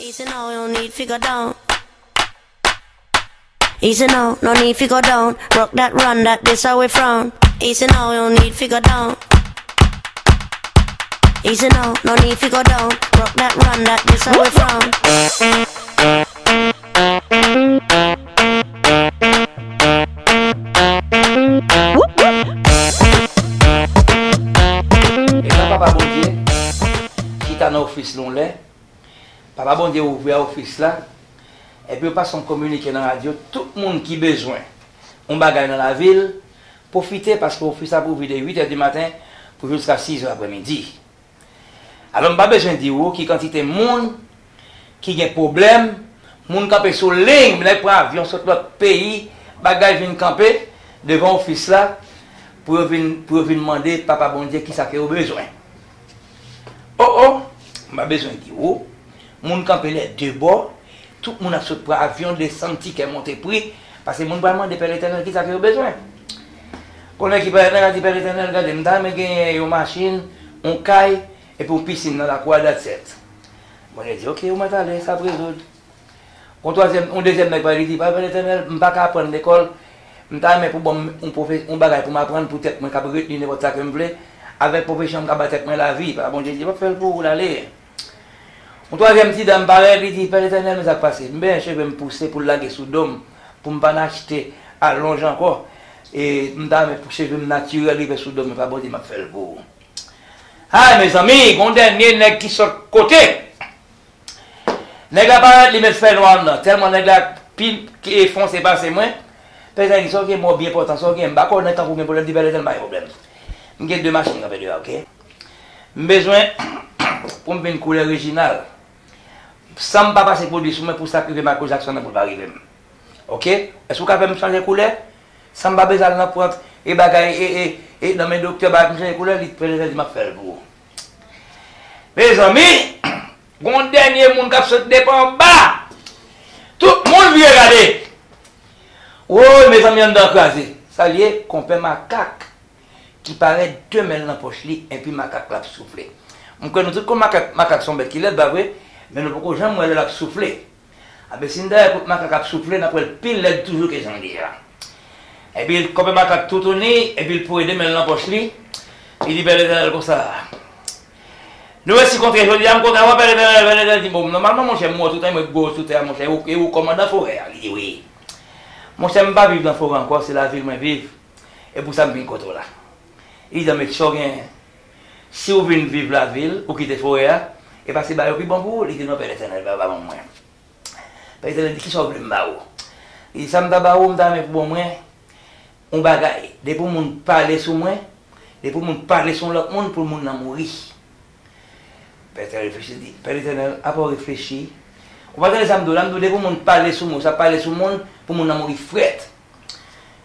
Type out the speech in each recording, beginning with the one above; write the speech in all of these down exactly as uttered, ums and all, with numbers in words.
Easy now, no need fi go down. Easy now, no need fi go down. Rock that, run that, this how we frown. Easy now, no need fi go down. Easy now, no need fi go down. Rock that, run that, this how we frown. Etan Papa Bondye chita nan ofis li yon lè, Papa Bondye ouvri ofis la, epi yo pase yon kominike nan radyo, tout moun ki bezwen yon bagay nan lavi l, pwofite, paske ofis la ap ouvri de uit è di maten pou jiska sis è aprèmidi. Alò, m pa bezwen di w ki kantite moun ki gen pwoblèm, moun kanpe sou liy, nèg pran avyon sot lòt peyi, bagay vin kanpe devan ofis la pou yo vin, pou yo vin mande Papa Bondye kisa ke yo bezwen. O, o, m pa bezwen di w, moun kanpe lè de bò, tout moun ap sot pran avyon, desann, tikè monte pri, paske moun pral mande Pè Letènèl kisa ke yo bezwen. Konnen ki Pè Letènèl di, Pè Letènèl, gade, m ta renmen genyen yon machin, yon kay, epi yon pisin nan lakou a, that's it. Bondye di, oke, ou mèt ale, sa ap rezoud. Yon twazyèm, yon dezyèm nèg pale, li di, Pè Letènèl, m pa ka aprann lekòl, m ta renmen pou ban m yon pwofe-, yon bagay pou m aprann pou tèt mwen kab retni nenpòt sa ke m vle, avèk pwofesyon m ka ba tèt mwen lavi. Papa Bondye di, m ap fè l pou ou, l ale. Yon twazyèm ti dam parèt, li di, Pè Letènèl, men sa k pase? M benyen cheve m pouse pou l lage sou do m, pou m pa n achte alonj ankò. E m ta renmen pou cheve m natirèl rive sou do m, men Papa Bondye, m ap fè l pou ou. Ay, mezanmi, gon dènye nèg ki sot kote. Nèg la parèt, li met fè nwa anndan. Tèlman nèg la pi, pi fonse pase mwen, Pè Letènèl di, sa w gen, mò byen pòtan, sa w gen? M pa konnen tankou gen pwoblèm, di Pè Letènèl, m pa gen pwoblèm. M gen de machin kanpe deyò, oke? M bezwen pou m vin koulè Reginald. San m pa pase pwodui sou mwen pou sa k rive Michael Jackson nan pou l pa rive m. Oke? Èske w ka fè m chanje koulè? San m pa bezwen al nan pwant e bagay e, e, e nan men doktè bagay pou m chanje koulè, li Pè Letènèl di m ap fè l pou ou. Mezanmi, gon dènye moun k ap sot depi anba. Tout moun vire gade. Woy, mezanmi, anndan an kraze. Sa l ye, konpè makak ki parèt de men l nan pòch li, enpi makak la ap soufle. M kwè nou tout konn makak, makak se yon bèt ki lèd, pa vre? Men nou poko janm wè lè l ap soufle. Anben, si n ta wè kote makak ap soufle, n ap wè l pi lèd toujou ke jan l ye a. Epi, konpè makak toutouni, epi l poure de men l nan pòch li, li di Pè Letènèl konsa, nou resi kontre jodi a, m kontan wè Pè Letènèl, Pè Letènèl di, bon, nòmalman, monchè, m wè w toutan, m wè gwo sou tè a, monchè, e ou, e ou kòmandan forè a? Li di, wi. Monchè, m pa viv nan forè ankò, se lavil mwen viv. E pou sa m vin kote w la. Li di, men sa w gen, si w vin viv lavil, ou kite forè a, e pa se bagay yo pi bon pou ou? Li di, non, Pè Letènèl, pa, pa ban mwen. Pè Letènèl di, kisa w vle m ba ou? Li di, sa m ta ba ou, m ta renmen pou bon mwen yon bagay. Depi yon moun pale sou mwen, depi yon moun pale sou yon lòt moun, pou moun nan mouri. Pè Letènèl reflechi, li di, Pè Letènèl, apa w reflechi? Ou pa tande sa m di w la, m di w depi yon moun pale sou mwen, sa pale sou moun, pou moun nan mouri frèt.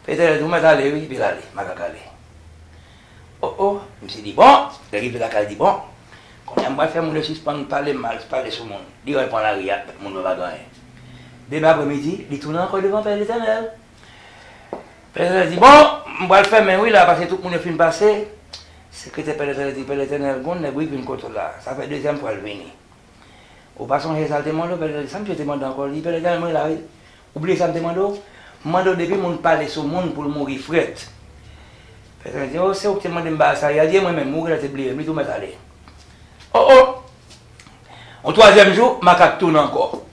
Pè Letènèl di, ou mèt ale wi, epi l ale, makak ale. O, o, misye di, bon, lè rive lakay, li di, bon, kounye a m pral fè moun yo sispann pale mal, pale sou moun. Li pran lari a, moun yo pa gen anyen. Demen aprèmidi, li tounen ankò devan Pè Letènèl. Pè Letènèl di, bon, m pral fèmen wi la, paske tout moun yo fin pase. Sekretè Pè Letènèl di, Pè Letènèl, gon nèg wi vin kote w la, sa fè dezyèm fwa l vini. Ou pa sonje sa l te mande w? Pè Letènèl di, sa misye te mande ankò? Li di, Pè Letènèl, mwen la wi. Ou bliye sa m te mande w? M mande w depi moun pale sou moun pou l mouri frèt. Pè Letènèl di, o, se ou ki te mande m bagay sa yè, di e mwen menm, ou genlè te bliye m, li di, ou mèt ale. O, o! Yon twazyèm jou, makak tounen ankò.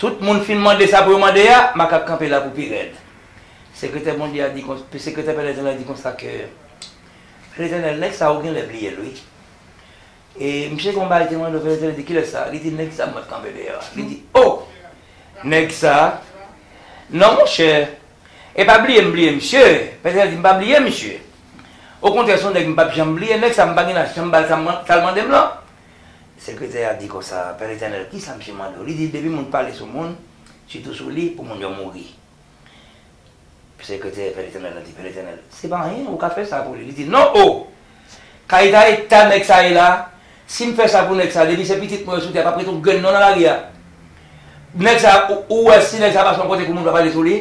Tout moun fin mande sa pou yo mande a, makak kanpe la pou pi rèd. Sekretè Bondye a di kon-, sekretè Pè Letènèl la di konsa ke, Pè Letènèl, nèg sa ou genlè bliye l wi. E misye gen yon bagay li te mande w, Pè Letènèl di, kilès sa? Li di, nèg sa m wè k kanpe deyò a. Li di, o! Nèg sa? Non, monchè, e pa bliye m bliye misye. Pè Letènèl di, m pa bliye misye. Okontrè, se yon nèg m p ap janm bliye. Nèg sa, m pa gen dwa janm ba l sa m, sa l mande m lan. Sekretè a di konsa, Pè Letènèl, kisa misye mande w? Li di, depi moun pale sou moun, sitou sou li, pou moun yo mouri. Sekretè Pè Letènèl la di, Pè Letènèl, se pa anyen, ou ka fè sa pou li. Li di, non, o! Ka eta eta nèg sa ye la, si m fè sa pou nèg sa, depi se pitit mwen yo sou tè a, p ap ret yon grenn non nan lari a. Nèg sa, ou, ou wè si nèg sa pase yon kote pou moun pa pale sou li?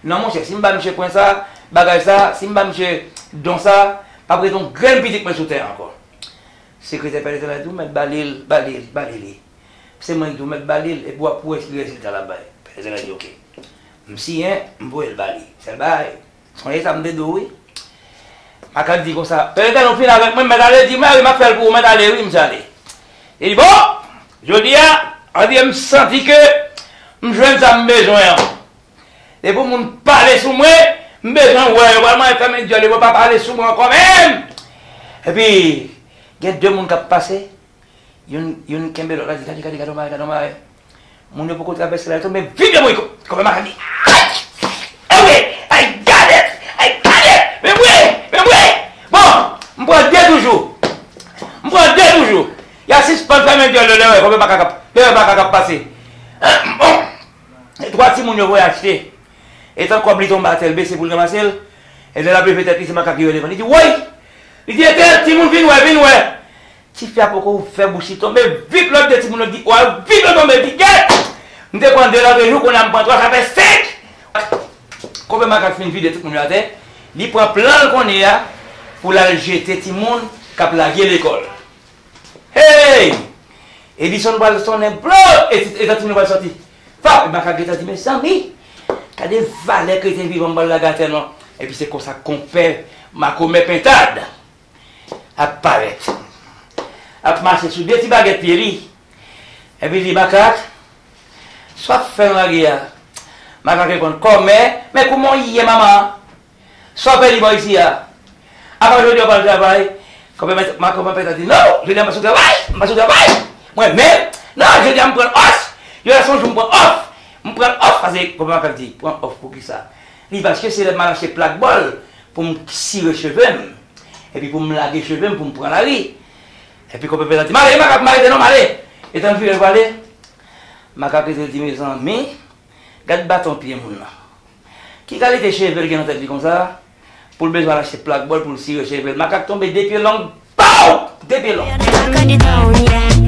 Non, monchè, si m ba misye pwen sa, bagay sa, si m ba misye don sa, p ap ret yon grenn pitit mwen sou tè a ankò. Sekretè Pè Letènèl di, ou mèt ba li l, ba li l, ba li li. Se mwen ki di w mèt ba li l, epi w ap wè si rezilta l ap bay. Pètèt l di, "Oke." M siyen, m voye l ba li. Sèl bagay, sonje sa m te di w, wi. Makak di konsa, "Pètèt ou fin avèk mwen, m mèt ale." Di, "Mwen, wi, m ap fè l pou ou, mèt ale, wi, m sa ale." Li di, "Bon, jodi a, ann di m santi ke m jwenn sa m bezwen an." Depi moun pale sou mwen, m bezwen wè yo. Pral mwen fèmen dyòl yo, pa pale sou mwen ankò menm. Epi, gen de moun k ap pase, youn, youn kenbe lòt la, di, "Gade, gade, gade yon bagay, gade yon bagay." Moun yo poko travèse la, yo tonbe vip yo mouri. Ko-, Kòpè Makak di, "Ay! Ay, ay, gade! Ay, gade! Men mwen! Men mwen! Bon, m pran de toujou. M pran de toujou." Y a sispann fèmen dyòl yo lè yo wè Kòpè Makak ap, lè yo wè Makak ap pase. Bon. E twa timoun yo voye achte. Etan kòb li tonbe atè, l bese pou l ranmase l. E lè l ap leve tèt li, se Makak ki rele l. Li di, "Woy!" Li di, "Etèl, timoun, vin wè, vin wè." Tifi a poko ouvè bouch li, tonbe vip lòt de timoun yo di, "Woy!" Vip yo tonbe, di, "Gèt! M te pran de lòt jou, kounye a m pran twa, sa fè senk!" Kòpè Makak fin vide tout moun yo atè, li pran plan l kounye a pou l al jete timoun k ap lage lekòl. Hey! Edison pral sonnen blo! E ti, e ti moun pral sòti. Fap! Makak gentan di, "Mezanmi! Gade valè kreten vivan m pral lage atè non!" Epi se konsa konpè makomè pentad ap parèt. Ap mache sou de ti bagèt pye li. Epi li, "Makak, sa w ap fè m lage a?" Makak reponn, "Kòmè, men kòman w ye, manman?" Sa w fè li bò isi a? Apa jodi a w pral travay? Kòpè Makak, kòpè Makak di, "Non, jodi a m pa sou travay, m pa sou travay. Mwen menm, non, jodi a m pran òf. Jodi a se yon jou m pran òf. M pran òf," paske kòpè Makak di, "Pran òf pou kisa?" Li, "Paske se lè m al achte plak bòl pou m sire cheve m, epi pou m lage cheve m, pou m pran lari." Epi kòpè Makak di, "M ale, Makak, m arete non, m ale." Etan l vire l prale, Makak rete di, "Mezanmi, gad baton pye moun nan." Ki kalite cheve l gen nan tèt li konsa? Pou l bezwen al achte plak bòl pou l sire cheve l. Makak tonbe de pye long, pow! De pye long.